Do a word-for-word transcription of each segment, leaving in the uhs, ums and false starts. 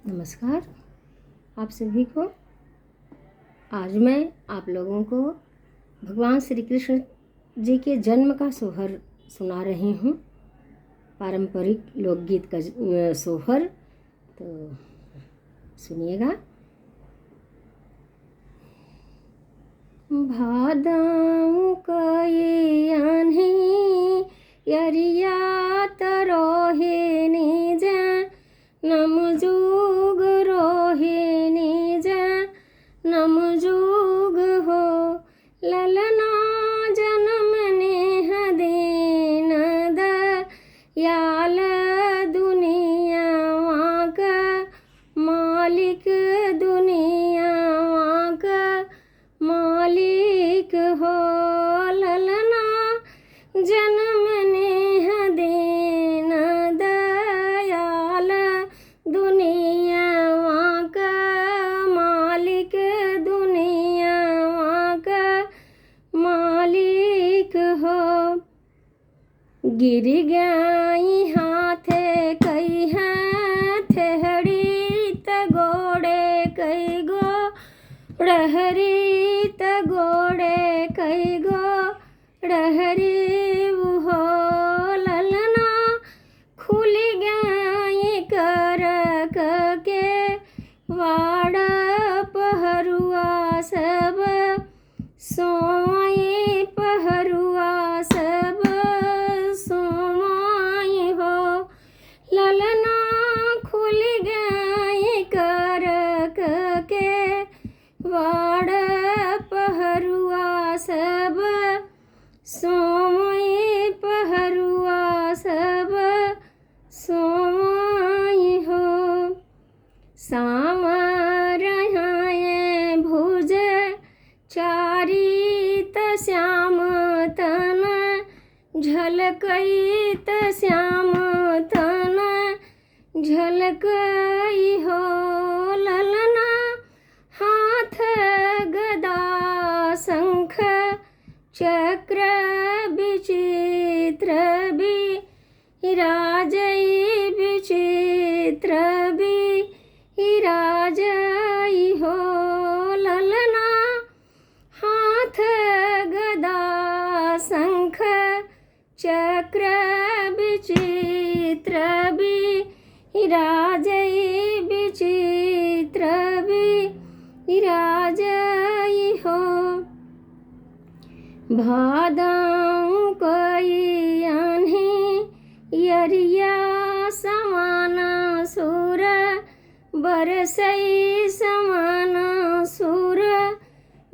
नमस्कार आप सभी को। आज मैं आप लोगों को भगवान श्री कृष्ण जी के जन्म का सोहर सुना रही हूँ, पारंपरिक लोकगीत का ज-, अ, सोहर। तो सुनिएगा। भादौ कई आन्ही यरिया त रोहिणी जा, नमजूग रोहिणी जा, नमजूग हो। ललना जनम नेह दीन दयाल दुनिया वाक मालिक, दुनिया वाक मालिक हो। ललना जनम नेह दीन दयाल दुनिया वाक मालिक, दुनिया वाक मालिक हो। गिर गई हाथ कई हाथ हड़ी त गोड़े कई गो, रहरी त गोड़े कई गो, रहरी हो। ललना खुल गई करक के वाड़ पहरुआ सब, सोई पहरुआ सब सोई हो। ललना खुल गई करक के वाड़ पहरुआ सब, सोई पहरुआ सब सोई हो। सामा रहाए भुज चारी त श्याम तन झलकई त श्याम तन झलकई हो। ललना हाथ गदा शंख चक्र विचित्र विराजई, विचित्र विराजई हो। ललना हाथ गदा शंख चक्र विचित्र विराजई, विचित्र विराजई हो। भादौ कई आन्ही यरिया समान सुर, बरसई समान सुर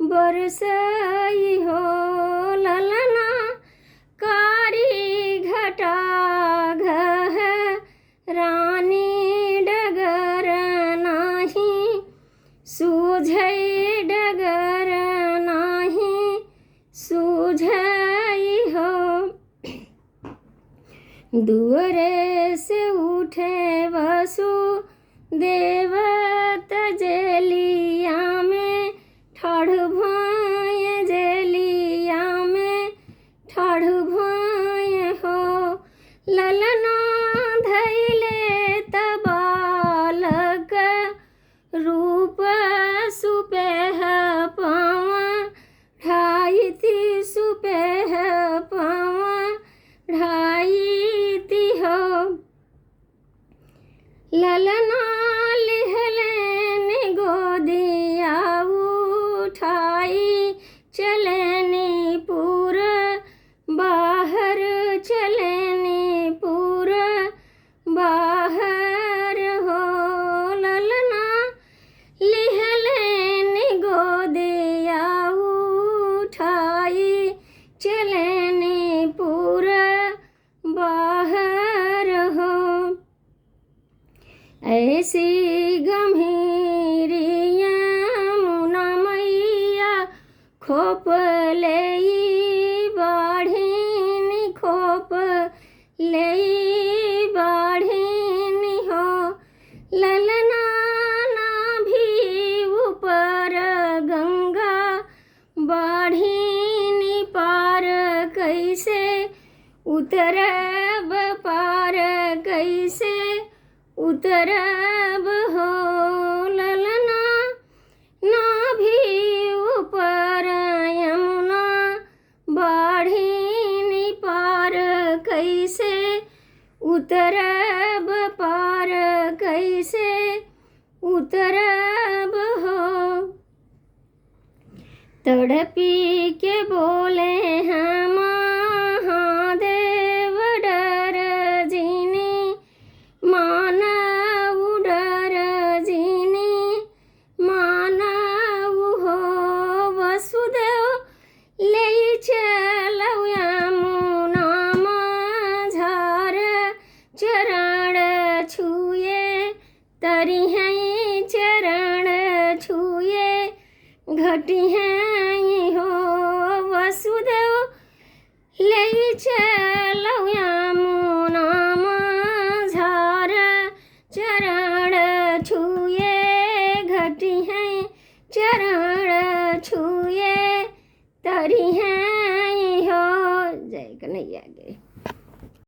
बरसई हो। ललना कारी घटा घह रानी डगर नाही, सूझई डगर नाही सूझई हो। दुअरे से उठे वसु देवत जेलिया में ठाढ़ भय, जेलिया में ठाढ़ भय हो। ललना धैले त बालक रूप सुपेह पावा ढाई ती, सुपेह पावा ढाई ती हो। ललना लिहलेन गोदिया उठाई, चलेनी पूर बाहर, चलेनी पूर बाहर हो। ललना लिहलेन गोदिया उठाई, चलेनी पूर बाहर हो। ऐसी गम्हीरिया मुना मैया खोप लेई बाढ़ीन, खोप लेई बाढ़ीन हो। ललना नाभि ऊपर गंगा बाढ़ीन पार कैसे उतरब पार कैसे उतरब हो ललना, नाभि ऊपर यमुना, बाढ़िनि पार कैसे उतरब, पार कैसे उतरब हो। तड़पी के बोले हैं महादेव डर जिनि मानउ, डर जिनि मानउ हो वसुदेव, लेइ चलउ यमुना मझार। चरण छुए तरिहैं, चरण छुए घटिहैं हो वसुदेव, लेइ चलउ यमुना मझार। चरण छुए घटिहैं, चरण छुए तरिहैं हो। जय कन्हैया के।